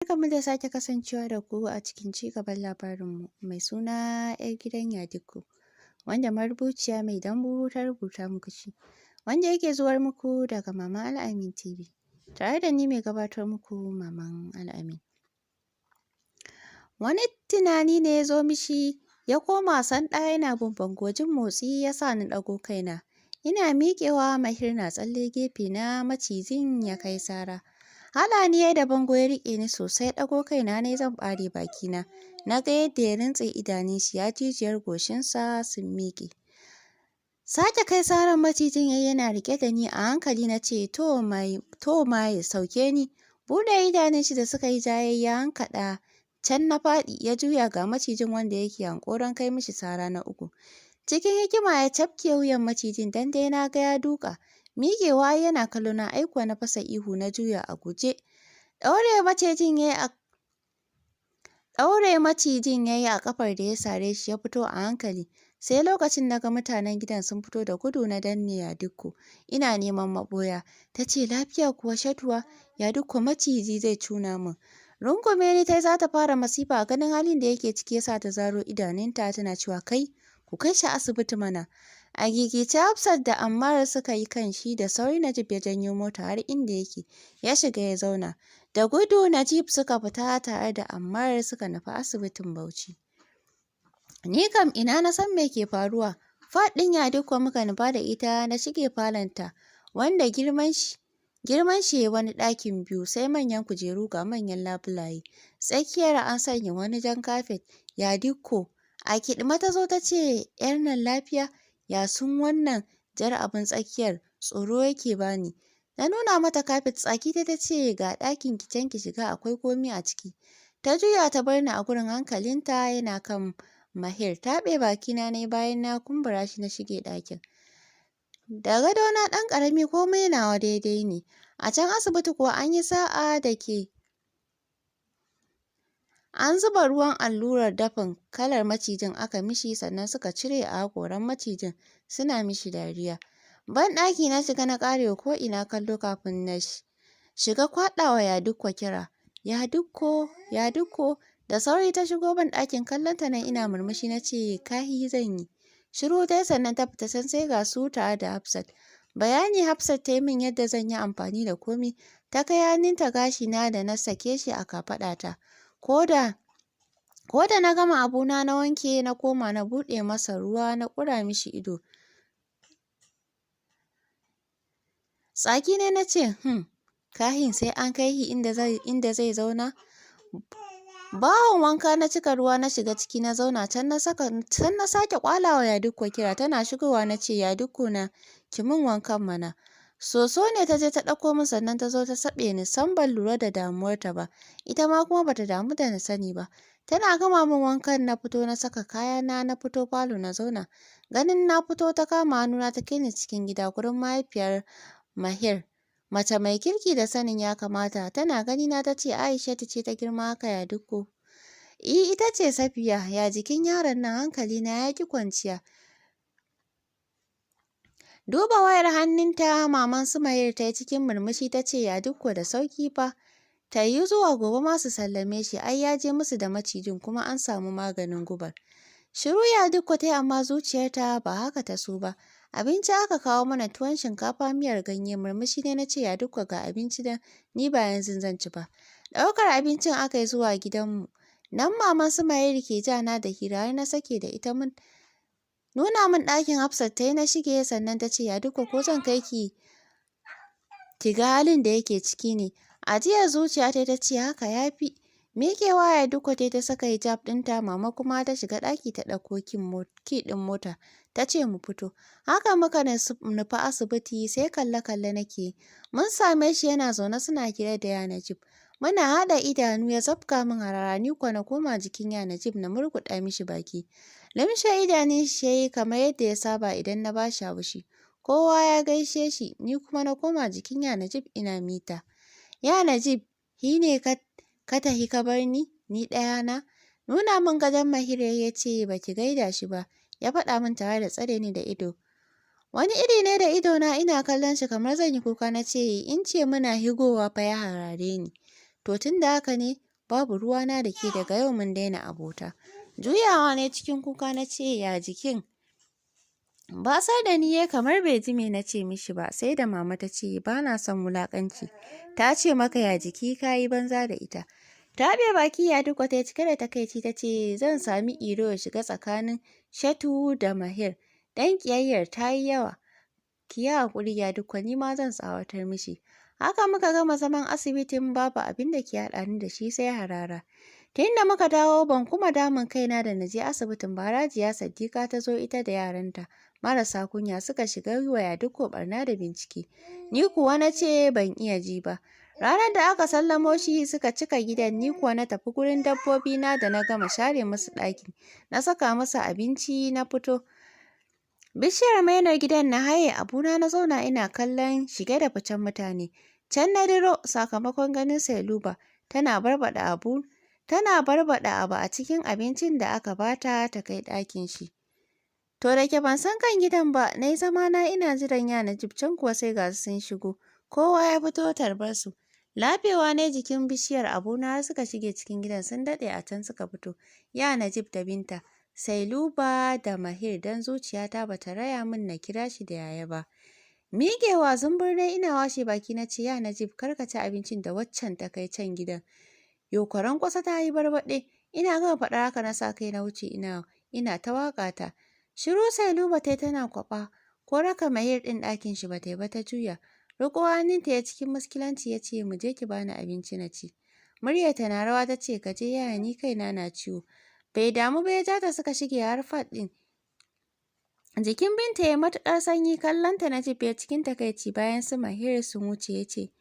Barkanmu da sake kasancewa da ku a cikin cigaban labarinmu mai suna 'yar gidan Yadiko, wanda marubuciya Mai Dambu ta rubuta muku shi, wanda yake zuwar muku daga Mama Al'amin TV, tare da ni mai gabatar muku, Maman Al'amin. Wani tunani ne ya zo mishi, ya koma sanda yana bin bango, jin motsi ya sa ni ɗago kaina. Ina miƙewa, Mahir na tsalle gefe na, macijin ya kai sara. Haɗa ni ya da bango, ya riƙe ni sosai, ɗago kaina ne zan ɓare bakina. Na ga yadda ya rintse idanun shi, ya jijiyar goshinsa sun miƙe. Sake kai saran macijin yayi yana riƙe da ni, a hankali na ce, to mai to mai sauke ni. Buɗe idanun shi da suka yi jayayya hankaɗa can na faɗi, ya juya ga macijin wanda yake hankoron kai mishi sara na uku. Cikin hikima ya cafke wuyan macijin, dan dai na ga ya duka. Miƙewa yana kallo na, ai kuwa na fasa ihu na juya a guje. Ɗaure macijin yayi a ƙafar da ya sare shi, ya fito a hankali. Sai lokacin na ga mutanen gidan sun fito da gudu, na danne Yadiko. Ina neman maɓoya. Ta ce, lafiya kuwa Shatuwa? Yadiko, maciji zai cuna min. Rungume ni tai za ta fara masifa, ganin halin da yake ciki ya sa ta zaro idanunta tana cewa, kai, ku kai shi asibiti mana. A gigice Hafsat da Ammar suka yi kan shi, da sauri Najib ya janyo mota har inda yake, ya shiga ya zauna. Da gudu Najib suka fita tare da Ammar suka nufi asibitin Bauchi. Ni kam ina na san me ke faruwa. Fat ɗin Yadiko muka nufa da ita, na shige falonta wanda girman shi wani ɗakin biyu, sai manyan kujeru ga manyan labulaye. Tsakiyar an sanya wani jan kafet. Yadiko a kiɗime ta zo ta ce, 'yar nan lafiya? Ya sun wannan jar abin tsakiyar, tsoro yake bani. Na nuna mata kafet, tsaki ta ce, ga ɗakin ki can, ki shiga, akwai komi a ciki. Ta juya ta bar ni a gurin, hankalinta yana kan Mahir. Taɓe bakina na bayan na kumbura shi na shige ɗakin. Da gadona ɗan ƙarami, komai nawa daidai ne. A can asibiti kuwa an yi sa'a da ke an zuba ruwan allurar dafin kalar macijin aka mishi, sannan suka cire a haƙoran macijin suna mishi dariya. Banɗaki na shiga na ƙarewa ko ina kallo kafin na shiga kwaɗawa Yadiko kira. Yadiko, Yadiko. Da sauri ta shigo banɗakin, kallon ta nan ina murmushi na ce, kahi zan yi. Shiru dai, sannan ta fita can, sai ga su tare da Hafsat. Bayani Hafsat ta yi min yadda zan yi amfani da komi. Ta kai hannunta gashi na da na sake shi a kafaɗata. Ko da na gama abuna na wanke, na koma na buɗe masa ruwa na ƙura mishi ido. Tsaki ne na ce, kahin sai an kai shi inda zai zauna. Bahon wanka na cika ruwa, na shiga ciki na zauna, can na sake kwalawa Yadiko kira, tana shigowa na ce, Yadiko na, ki min wankan mana. Soso ne ta je ta ɗauko min, sannan ta zo ta saɓe ni, sam ban lura da damuwarta ba. Ita ma kuma bata damu da na sani ba. Tana gama min wankan na fito, na saka kayana, na fito falo na zauna. Ganin na fito, ta kama hannuna ta kai ni cikin gida gurin mahaifiyar Mahir. Mace mai kirki da sanin ya kamata, tana ganina ta ce, Aishatu ce ta girma haka, Yadiko? I, ita ce Safiya, ya jikin yaron nan? Hankalina ya ƙi kwanciya. Duba wayar hannunta maman su Mahir ta yi, cikin murmushi ta ce, Yadiko da sauki fa. Ta yiwu zuwa gobe ma su sallame shi, ai ya je musu da macijin kuma an samu maganin gubar. Shiru Yadiko ta yi, amma zuciyarta ba haka ta so ba. Abinci aka kawo mana, tuwon shinkafa miyar ganye. Murmushi ne na ce, Yadiko, ga abinci dan ni ba yanzu zan ci ba. Ɗaukar abincin aka yi zuwa gidanmu. Nan maman su Mahir ke ja na da hira har na sake da ita mun. Nuna min ɗakin Hafsat ta yi, na shige, sannan ta ce, Yadiko, ko zan kai ki ki ga halin da yake ciki ne? Ajiyar zuciya ta ce, haka ya fi. Miƙewa Yadiko ta ta saka hijab ɗinta, mama kuma ta shiga ɗaki ta ɗauko key ɗin mota. Ta ce mu fito. Haka muka nufi asibiti, sai kalle-kalle nake. Mun same shi yana zaune suna hira da ya Najib. Muna haɗa idanu ya zabga min harara, ni kuwa na koma jikin ya Najib na murguɗa mishi baki. Lumshe idanun shi ya yi kamar yadda ya saba idan na ba shi haushi. Kowa ya gaishe shi, ni kuma na koma jikin ya Najib ina mita. Ya Najib, hi ne ka tahi ka bar ni, ni ɗaya na? Nuna min gadon Mahir ya ce, ba ki gaida shi ba. Ya faɗa min tare da tsare ni da ido. Wani iri ne da idona ina kallon shi kamar zan yi kuka, na ce, in ce muna higowa fa ya harare ni. To tun da haka ne, Babu ruwana da ke, daga yau mun daina abota. Juyawa ne cikin kuka na ce, ya jikin? Basar da ni ya kamar bai ji me na ce mishi ba, sai da mama ta ce ba na son wulaƙanci. Ta ce maka ya jiki ka yi banza da ita. Taɓe baki ya duk wata cike da takaici ta ce zan sami Iro ya shiga tsakanin Shatu da Mahir. Dan ƙiyayyar ta yi yawa. Ki yi haƙuri ya duk ni ma zan tsawatar mishi. Haka muka gama zaman asibitin babu abin da ke haɗa ni da shi sai harara. Tun da muka dawo ban kuma damun kaina da na je asibitin ba, Rajiya Saddiƙa ta zo ita da yaranta marasa kunya suka shiga yi wa Yadiko ɓarna da bincike. Ni kuwa na ce ban iya ji ba. Ranar da aka sallamo shi suka cika gidan, ni kuwa na tafi gurin dabbobi na da na gama share musu ɗaki. Na saka musu abinci na fito. Bishiyar mainar gidan na haye abuna na zauna ina kallon shige da ficen mutane. Can na diro sakamakon ganin Sailuba tana barbaɗa abu tana barbaɗa abu a cikin abincin da aka bata ta kai ɗakin shi. To da ke ban san kan gidan ba, na yi zama na ina jiran ya Najib, can kuwa sai ga su sun shigo. Kowa ya fito tarbar su. Lafewa ne jikin bishiyar abuna har suka shige cikin gidan, sun daɗe a can suka fito. Ya Najib da Binta, Sailuba da Mahir, don zuciyata bata raya min na kira shi da yaya ba. Miƙewa zumbur ne ina washe baki na ce ya Najib kar ka ci abincin da waccan ta kai can gidan. Yo kwaron kwasa ta yi barbaɗe. Ina gama faɗar haka na sa kai na wuce ina ina ta waƙa ta. Shiru Sailuba tai tana kwaɓa. Ko raka Mahir ɗin ɗakin shi bata yi ba ta juya. Riƙo hannunta ya cikin muskilanci ya ce mu je ki bani abinci na ci. Muryarta na rawa ta ce ka je yaya ni kaina na ciwo. Bai damu ba ya ja ta suka shige har fat ɗin. Jikin Binta ya matuƙar sanyi, kallonta Najib ya cikin takaici bayan su Mahir sun wuce ya ce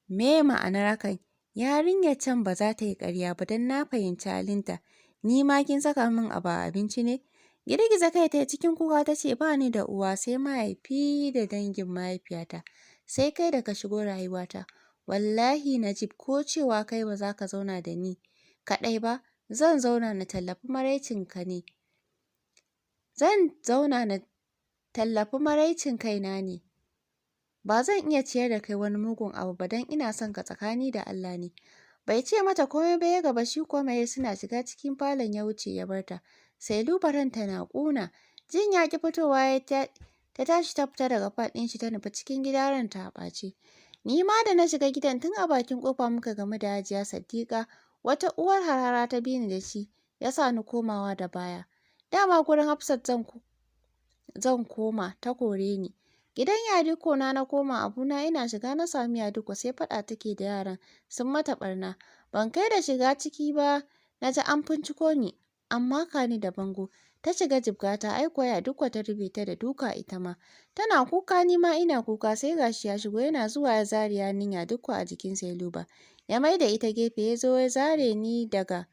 me ma'anar hakan? Yarinyar can ba za ta yi ƙarya ba don na fahimci halinta. Ni ma kin saka min abu a abinci ne? Girgiza kai ta cikin kuka ta ce ba ni da uwa sai mahaifi da dangin mahaifiyata. Sai kai da ka shigo rayuwata. Wallahi Najib ko cewa kai ba za ka zauna da ni kaɗai ba, zan zauna na tallafi maraicinka ne. Zan zauna na tallafi maraicin kaina ne. Ba zan iya ciyar da kai wani mugun abu ba don ina son ka tsakani da Allah ne. Bai ce mata komai ba ya gaba, shi kuwa Mahir suna shiga cikin falon ya wuce ya bar ta. Sailuba ranta na ƙuna. Jin ya ƙi fitowa ya ta tashi ta fita daga fat ɗin shi ta nufi cikin gida ranta a ɓace. Ni ma da na shiga gidan tun a bakin ƙofa muka gamu da Hajiya Saddiƙa, wata uwar harara ta bi ni da shi ya sa ni komawa da baya. Dama gurin Hafsat zan koma ta kore ni. Gidan Yadiko na na koma abuna, ina shiga na sami Yadiko sai faɗa take da yaran sun mata ɓarna. Ban kai da shiga ciki ba na ji an finciko ni an maka ni da bango. Ta shiga jibgata, ai kuwa Yadiko ta rufe ta da duka ita ma. Tana kuka ni ma ina kuka, sai gashi ya shigo, yana zuwa ya zare hannun Yadiko a jikin Sailuba. Ya maida ita gefe ya zo ya zare ni daga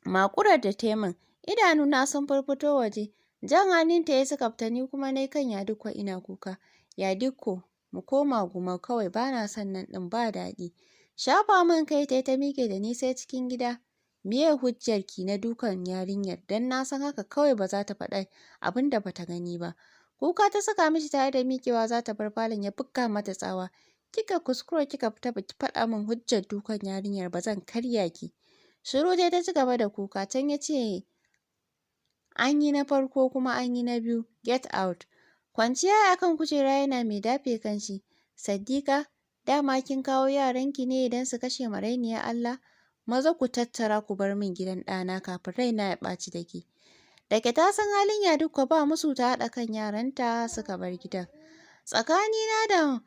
maƙurar da ta yi min. Idanuna sun furfuto waje. Jan hannunta ya suka fita, ni kuma na kan Yadiko ina kuka. Yadiko mu koma Gumau kawai, bana son nan ɗin ba daɗi. Shafa min kai tai ta miƙe da ni sai cikin gida. Miye hujjarki na dukan yarinyar? Don na san haka kawai ba za ta faɗa abin da bata gani ba. Kuka ta saka mishi tare da miƙewa za ta bar falon ya buga mata tsawa. Kika kuskura kika fita baki faɗa min hujjar dukan yarinyar ba zan karya ki. Shiru dai ta ci gaba da kuka, can ya ce an yi na farko kuma an yi na biyu, get out. Kwanciya a kan kujera yana mai dafe kanshi. Saddiƙa, dama kin kawo yaranki ne don su kashe marainiyar Allah? Maza ku tattara ku bar min gidan ɗana kafin raina ya ɓaci da ke. Da ke ta san halin Yadiko ba musu ta haɗa kan yaranta suka bar gidan. Tsakanina da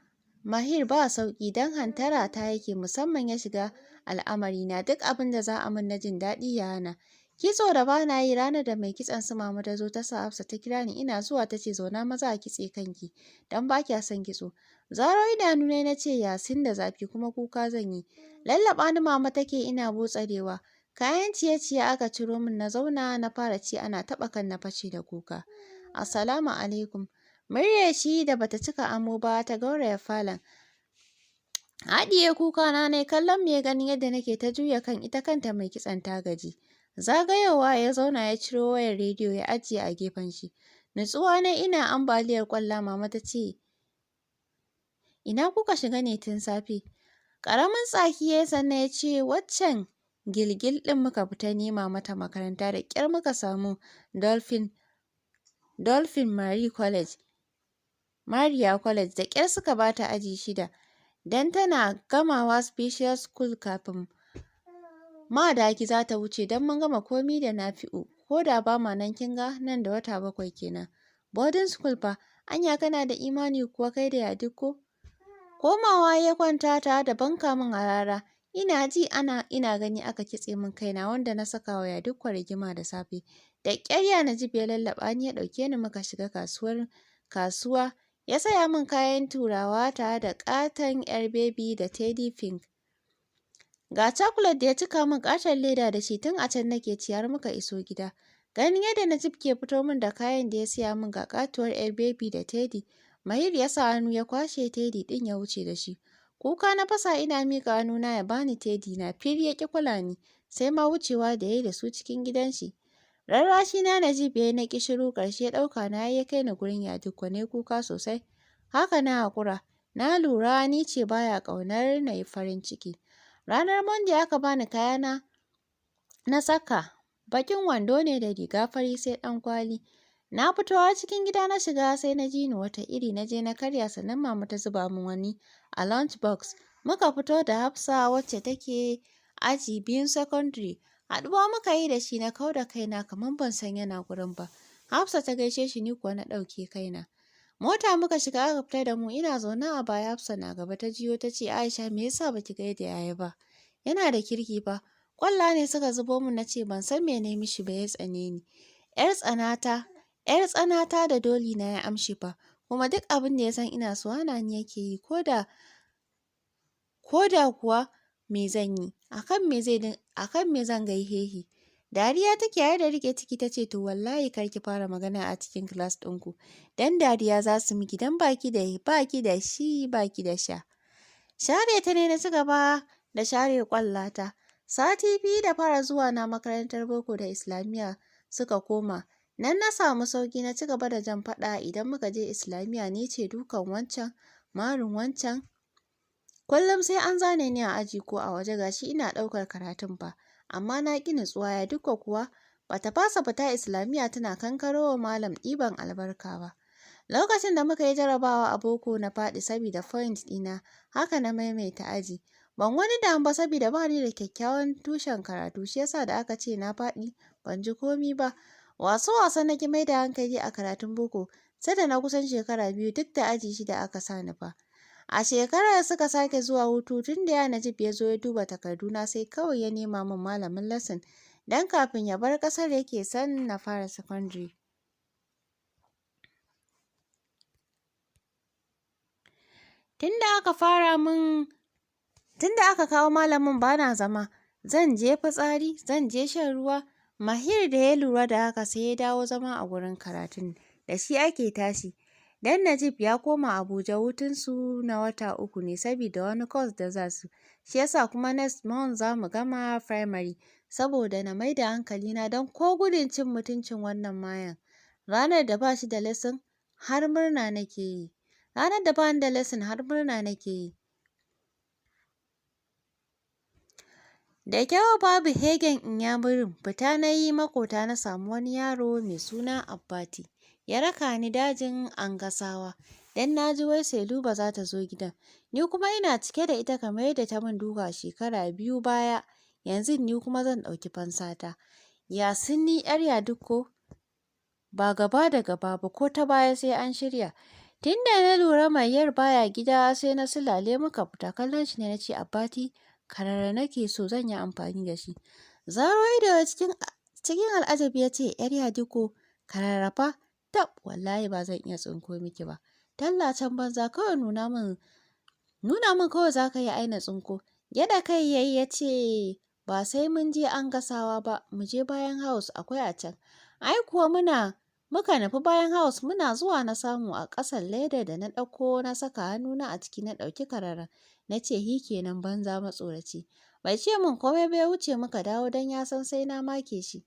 Mahir ba sauƙi don hantara ta yake, musamman ya shiga al'amarina, duk abin da za a min na jin daɗi ya hana. Kitso da ba na yi, ranar da mai kitson su mama ta zo ta sa Hafsa ta kira ni, ina zuwa ta ce zauna maza a kitse kanki don ba kya son kitso. Zaro idanu ne na ce yasin da zafi kuma kuka zan yi. Lallaɓa ni mama take ina botsarewa. Kayan ciye-ciye aka ciro min na zauna na fara ci ana taɓa kan na fashe da kuka. Assalamu alaikum. Muryar shi da bata cika amo ba ta gauraya falon. Haɗiye kuka na nai, kallon me ganin yadda nake ta juya kan ita kanta mai kitson ta gaji. Zagayowa ya zauna ya ciro wayar rediyo ya ajiye a gefen shi. Nutsuwa na ina ambaliyar ƙwalla, mama ta ce ina kuka shiga ne tun safe? Ƙaramin tsaki ya yi sannan ya ce waccan gilgil ɗin muka fita nema mata makaranta da ƙyar muka samu Dolphin Marie College. Maria College da ƙyar suka bata aji 6. Dan tana gamawa special school kafin Madaki za ta wuce don mun gama komi da Nafi'u. Ko da ba ma nan kin ga nan da wata 7 kenan. Boarding school fa, anya kana da imani kuwa kai da Yadiko? Komawa ya kwanta tare da banka min harara. Ina ji ina gani aka kitse min kaina wanda na saka wa Yadiko rigima da safe. Da ƙyar ya Najib ya lallaɓa ni ya ɗauke ni muka shiga kasuwa ya saya min kayan turawa tare da ƙaton 'yar baby da teddy pink. Ga chocolate da ya cika min ƙaton leda da shi tun a can nake ci har muka iso gida. Ganin yadda Najib ke fito min da kayan da ya siya min ga ƙatuwar 'yar baby da teddy. Mahir ya sa hannu ya kwashe teddy ɗin ya wuce da shi. Kuka na fasa ina miƙa hannuna ya bani teddy na fir ya ƙi kula ni sai ma wucewa da ya yi da su cikin gidan shi. Rarrashi na Najib ya yi na ƙi shiru ƙarshe ɗauka na ya kai ni gurin Yadiko na kuka sosai. Haka na haƙura. Na lura ni ce baya ƙaunar na yi farin ciki. Ranar Monday aka bani kayana na saka. Baƙin wando ne da riga fari sai ɗan kwali. Na fito har cikin gida na shiga sai na ji ni wata iri na je na karya sannan mama ta zuba min wani a lunch box. Muka fito da Hafsa wacce take aji 2 secondary. Haɗuwa muka yi da shi na kau da kaina kamar ban san yana gurin ba. Hafsa ta gaishe shi ni kuwa na ɗauke kaina. Mota muka shiga aka fita da mu ina zaune a baya Hafsa na gaba ta jiyo ta ce Aisha me yasa baki gaida yaya ba? Yana da kirki fa. Ƙwalla ne suka zubo mun na ce ban san me na mishi ba ya tsane ni. 'Yar tsanata da doli na ya amshi fa. Kuma duk abin da ya san ina so hana ni yake yi ko da kuwa me zan yi akan me zan gaishe shi. Dariya take yare da rike ciki ta ce to wallahi kar ki fara magana a cikin class ɗinku. Dan dariya za su miki dan baki da shi baki da sha. Share ta ne na ci gaba da share ƙwallata. Sati 2 da fara zuwa na makarantar boko da Islamiyya suka koma. Nan na samu sauƙi na ci gaba da jan faɗa idan muka je Islamiyya ni ce dukan wancan, marin wancan. Kullum sai an zane ni a aji ko a waje gashi ina ɗaukar karatun fa. Amma na ƙi nutsuwa ya duka kuwa bata fasa fita Islamiyya tana kankaro wa malam ɗiban albarka ba. Lokacin da muka yi jarabawa a boko na faɗi saboda point ɗina haka na maimaita aji. Ban wani damu ba saboda ba ni da kyakkyawan tushen karatu shi yasa da aka ce na faɗi ban ji komi ba. Wasu-wasa na ƙi mai da hankali a karatun boko sai da na kusan shekara 2 duk da aji 6 aka sa ni fa. A shekarar suka sake zuwa hutu tun da ya Najib ya zo ya duba takarduna sai kawai ya nema min malamin lesson dan kafin ya bar ƙasar yake son na fara secondary. Tunda aka kawo malamin bana zama, zan je fitsari, zan je shan ruwa. Mahir da ya lura da haka sai ya dawo zama a gurin karatun da shi ake tashi. Dan Najib ya koma Abuja hutunsu na wata 3 ne saboda wani course da za su. Shi yasa kuma next month za mu gama primary saboda na maida hankalina don ko gudun cin mutuncin wannan mayan. Ranar da ba shi da lesson har murna nake yi. Ranar da ba ni da lesson har murna nake yi. Da kyau babu hegen inyamurin fita na yi makota na samu wani yaro mai suna Abbati. Ya raka ni dajin Angasawa dan na ji wai Selu ba za ta zo gidan. Ni kuma ina cike da ita kamar yadda ta min duka shekara 2 baya. Yanzu ni kuma zan ɗauki fansata. Yasin ni 'yar Yadiko ba gaba da gaba ba ko ta baya sai an shirya. Tunda na lura Mayyar baya gida sai na sulale muka fita kallon shi ne na ce Abbati karara nake so zan yi amfani da shi. Zaro ido cikin al'ajabi ya ce 'yar Yadiko karara fa tab wallahi ba zan iya tsinko miki ba. Tallacen banza kawai nuna min kawai za ka yi aina tsinko. Gyaɗa kai yayi ya ce ba sai mun je an gasawa ba mu je bayan house akwai a can. Ai kuwa muka nufi bayan house muna zuwa na samu a ƙasan leda da na ɗauko na saka hannuna a ciki na ɗauki karara. Na ce hi kenan banza matsoraci. Bai ce min komai ba ya wuce muka dawo don ya san sai na make shi.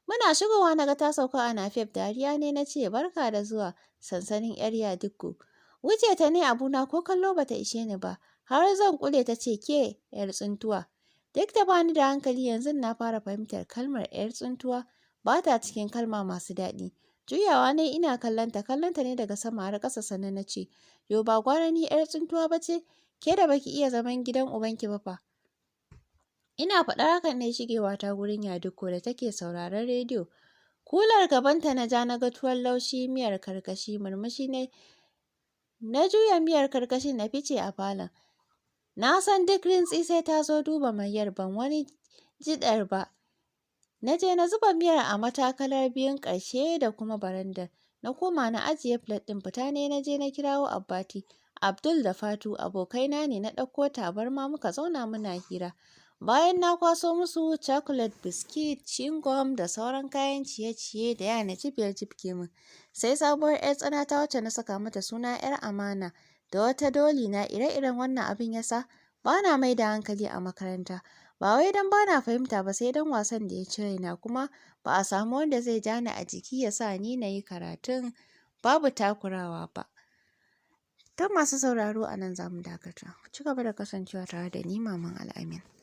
Muna shigowa na ga ta sauka a Nafef dariya ne na ce barka da zuwa sansanin 'yar Yadiko. Wuce ta ne abuna ko kallo bata ishe ni ba. Har zan ƙule ta ce ke 'yar tsintuwa. Duk da bani da hankali yanzu na fara fahimtar kalmar 'yar tsintuwa ba ta cikin kalma masu daɗi. Juyawa ne ina kallonta, kallonta ne daga sama har ƙasa sannan na ce, yo ba gwara ni 'yar tsintuwa ba ce, ke da baki iya zaman gidan ubanki ba fa. Ina faɗar hakan ne shigewa ta gurin Yadiko da take sauraron rediyo. Kular gabanta na ja na ga tuwon laushi miyar karkashi murmushi ne. Na juya miyar karkashin na fice a falon. Na san duk rintsi sai ta zo duba mayyar ban wani jiɗar ba. Na je na zuba miyar a matakalar biyun ƙarshe da kuma barandar. Na koma na ajiye plate ɗin fita ne na je na kirawo Abbati. Abdul da Fatu abokaina ne na ɗauko tabarma muka zauna muna hira. Bayan na kwaso musu chocolate, biscuit, chewing da sauran kayan ciye-ciye da ya Najib ya jibge min. Sai sabuwar 'yar tsana ta wacce na saka mata suna 'yar amana da wata doli na ire-iren wannan abin yasa ba na mai da hankali a makaranta. Ba wai don ba na fahimta ba sai don wasan da ya ci raina kuma ba a samu wanda zai ja ni a jiki ya sa ni na yi karatun babu takurawa ba. Ta masu sauraro a nan za mu dakata. Ku ci gaba da kasancewa tare da ni Maman Al'amin.